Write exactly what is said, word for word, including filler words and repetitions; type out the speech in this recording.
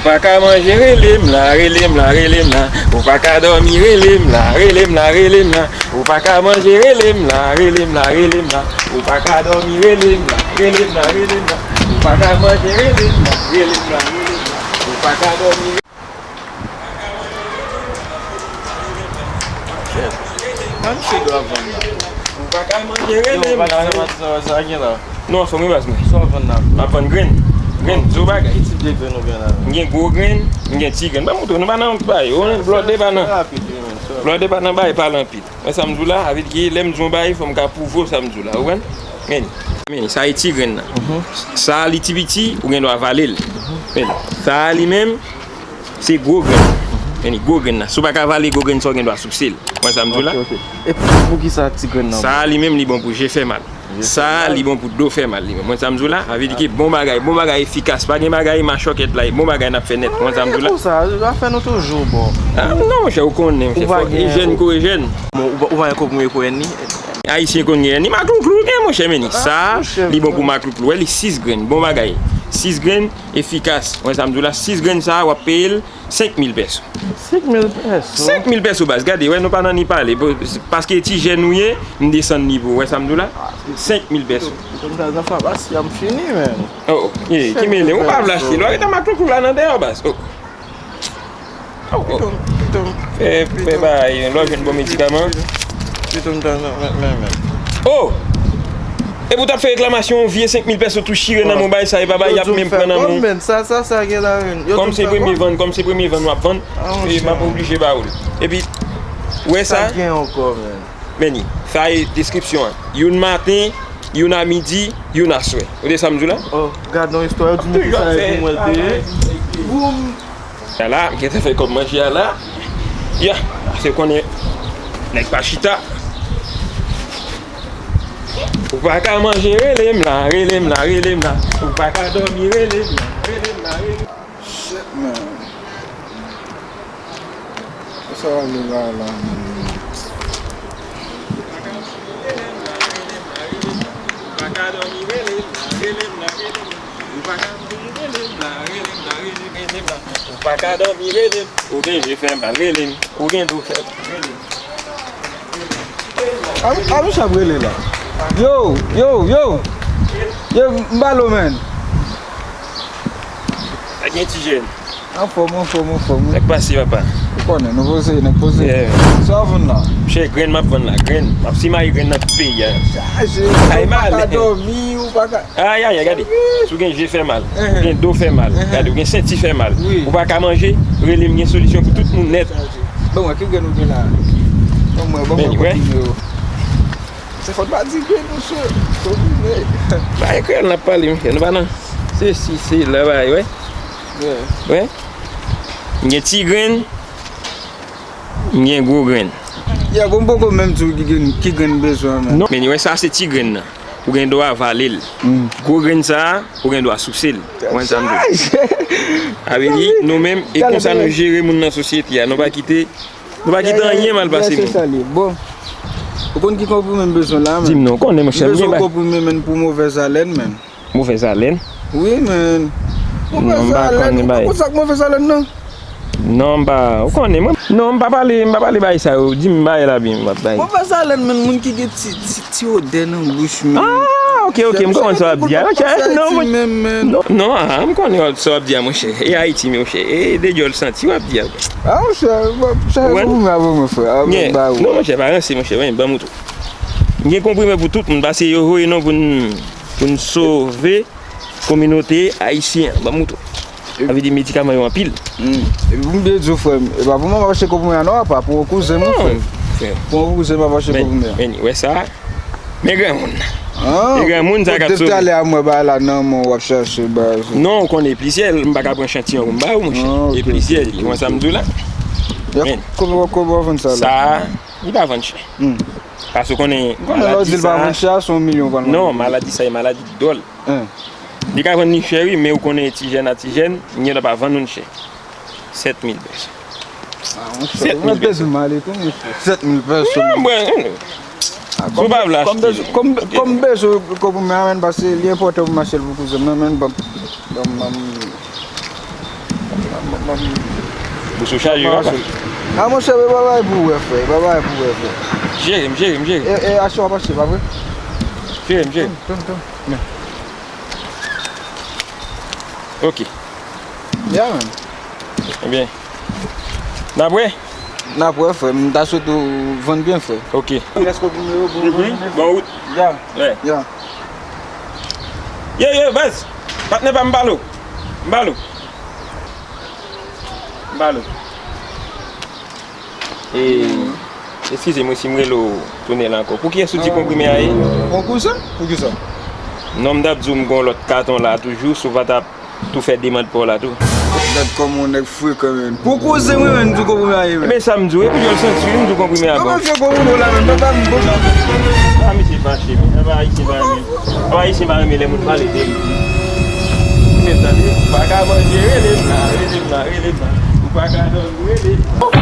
Ou pa ka manje, rele m la, rele m la, rele m la. Ou pa ka dòmi, rele m la, rele m la, rele m la. Ou pa ka manje, rele m la, rele m la, rele m la. Ou pa ka dòmi, rele m la, rele m la, rele m la. Ou pa ka manje, rele m la, rele m la, rele m la. Ou pa ka dòmi. Kèt. Kòman misye dwe ap vann la? Ou pa ka manje, rele m la. Yo, baz, sa, sa, sa gen la? Non, anfòm wi baz mwen. Sa w ap vann la? M ap vann grenn. Grenn, zo bagay. Ki tip de grenn ou gen la? M gen gwo grenn, m gen ti grenn. Ban m montre w, nou pa nan bay. Blòde pa nan. Blòde pa nan bay, pale anpil. Wè sa m di w la, sa vle di ke lè m di w yon bagay, fò m ka pwouve w sa m di w la. Ou konprann? Men, men, sa e ti grenn nan. Sa a li ti piti, ou gen dwa vale l. Men, sa a li menm, se gwo grenn. Men, gwo grenn nan. Si w pa ka vale gwo grenn sa, ou gen dwa souse l. Ou konprann sa m di w la? Ok, ok. E pou, pou ki sa ti grenn nan? Sa a li menm, li bon pou je fè mal. Sa a li bon pou do fè mal li menm. Ou konprann sa m di w la? Sa vle di ke bon bagay, bon bagay efikas. Pa gen bagay machòkèt la, e bon bagay n ap fè nèt. Ou konprann sa m di w la? Ou sa, afè nou toujou bon. Ah, non, monchè, ou konnen, monchè, fò ejèn ko ejèn. Bon, ou pa, ou pa gen konprime pou ènmi? Ayisyen konn gen ènmi, maklouklou gen, monchè, men sa, li bon pou maklouklou. Wè, li sis grenn, bon bagay. Sis grenn, efikas. Ou konprann sa m di w la? Sis grenn sa, w ap peye l senk mil pèso. Senk mil pèso? Senk mil pèso, baz. Gade, wè, nou pa nan ni pale. Paske ti jèn ou ye, m desann li pou ou. Wè sa m di w la? Senk mil pèso. Ou konn sa nan famasi a, m fini, men. Oh, oh. Ye, ki mele? Ou pa vle achte l. Ou arete maklouklou la nan dèyè, baz. Oh. Oh, oh. Piton, piton. Fè, fè bay, lè w jwenn bon medikaman. Piton, piton, men, men, men. Oh! Epi w t ap fè reklamasyon yon vye senk mil pèso tou chire nan men w, bay sa, e pa bay y ap menm pran nan men w. Kòm se premye vann, kòm se premye vann w ap vann, e m ap oblije ba ou l. Epi, ou wè sa? Men ni, sa e deskripsyon an. Youn maten, youn a midi, youn aswè. Ou tande sa m di w la? Oh, gad yon istwa, yo di m ki sa e pou mwen l te ye. Boum! A la, m gentan fè kòb manje a la. Ya, se konnen nèg pa chita. Ou pa ka manje, rele m la, rele m la, rele m la. Ou pa ka dòmi, rele m la, rele m la, rele m la. Shit, man. Sa w ale la, la, man. Ou pa ka dòmi, rele m. Ou gen je fè mal, rele m. Ou gen do fè mal, rele m. A, a, misye ap rele la. Yo, yo, yo. Yo, m ba lo, man. Sa gen ti jèn. Anfòm, anfòm, anfòm, wi. Sa k pase, papa? Ou konnen, nou poze, nèg poze. Yeah. Sa w vann la? Monchè, grenn m ap vann la, grenn. M ap simaye grenn nan tout peyi a. Chaje, ou pa ka dòmi, ou pa ka. Ay, ay, ay, gade. Si w gen je fè mal, ou gen do fè mal, gade, ou gen senti fè mal, ou pa ka manje, rele m, gen solisyon pou tout moun nèt. Ban mwen, ki grenn ou gen la? Ban mwen, ban mwen kontinye yo. Se fòt pa di grenn, monchè. Kontinye. Bay kreyòl n ap pale, monchè. Nou pa nan sesi, sela, bay, wè. Wè. M gen ti grenn, m gen gwo grenn. Ya, bon, m poko menm di w ki grenn, ki grenn m bezwen, men. Non, men wè, sa se ti grenn nan. Ou gen dwa vale l. Gwo grenn sa a, ou gen dwa souse l. Ou konprann sa m di w? Sa vle di, nou menm, e konsa nou jere moun nan sosyete a. Nou pa kite Nou pa kite anyen mal pase nou. Bon. Ou konn ki konprime m bezwen la, men? Di m non, ou konnen, monchè, m gen bay. M bezwen yon konprime, men, pou movèz alèn, men. Movèz alèn? Wi, men. Non, m pa konnen bay. Ou konn sa k movèz alèn, non? Non, m pa, ou konnen, mwen. Non, m pa pale, m pa pale bay sa yo. Di m bay la byen, m ap bay. Movèz alèn, men, moun ki gen ti, ti, ti odè nan bouch, men. Ah, ok, ok, m konprann sa w ap di a. Non, non, ah, m konnen sa w ap di a, monchè. E Ayiti, monchè. E de dyòl santi w ap di a. Ah, monchè, monchè, pou mwen, pou mwen, frè. Ah, mwen ba ou. Non, monchè, pa ranse, monchè. Wi, ban m ou tou. M gen konprime pou tout moun, paske yo voye nou pou n, pou n sove kominote ayisyen an. Ban m ou tou. Sa vle di medikaman yo anpil. Hmm. Epi pou m byen di w, frè m, e pa pou mwen m ap achte konprime a non, apa, pou yon kouzen m, wi, frè. Pou yon kouzen m ap achte konprime a. Men, men, wè sa. Men granmoun. Ah, men granmoun, sa k ap sove. Depi talè a, m wè bagay la nan men w, w ap chache bagay. Non, ou konnen plizyè, m pa ka pran chantiyon pou m ba ou, monchè. Ah, ok, ok. E plizyè li, ou konn sa m di w la? Men. Konbyen w ap vann sa la? Sa a, li pa vann chè. Hmm. Paske ou konnen, m konnen lè w di l pa vann chè a, se yon milyon w pral vann. Non, maladi sa, e maladi dòl. Hein. Li ka vann li chè, wi, men ou konnen ti jèn a ti jèn, m gen dwa pa vann ou l chè. Sèt mil pèso. Ah, monchè, ou mèt bezwen m ale tou, monchè. Sèt mil pèso. Non, mwen, si w pa vle achte. Kòm bezwen, kòm, kòm bezwen konprime a, men, paske li enpòtan pou m achte l pou kouzen m nan, men, ban m, ban m, ban m. Bous ou chaje, papa. A, monchè, e pa bagay pou wè, frè. E pa bagay pou wè, frè. Jere m, jere m, jere m. E, e, aksyon ap mache, pa vre? Jere m, jere m. Tann, tann, tann. Ok. Ya, man. Ebyen, n ap wè? N ap wè, frè. M ta swete w vann byen, frè. Ok. Lèske pou nou yo, bon, bon, bon. Bon wout. Ya. Wè. Ya. Yo, yo, baz. Patnè pa m, m ba l ou. M ba l ou. M ba l ou. E, eskize mwen si m rele w tounen la ankò. Pou kiyès ou di konprime a ye? Yon kouzen? Poukisa? Non, m t ap di w m gen yon lòt katon la toujou, si w pa t ap tou fè demann pa w la tou. Gad kòman yon nèg frekan, menn. Pou kouzen mwen, menn, m di w konprime a ye, menn. Ebyen, sa m di w, epi djòl santi wi, m di w konprime a bon. Kòman fè konprime w la, menn? Papa m, bon. A, misye fache, menn. Papa Ayisyen pa renmen. Papa Ayisyen pa renmen lè moun pale de li. Men tande, ou pa ka manje, rele m la, rele m la, rele m la. Ou pa ka dòmi, rele m.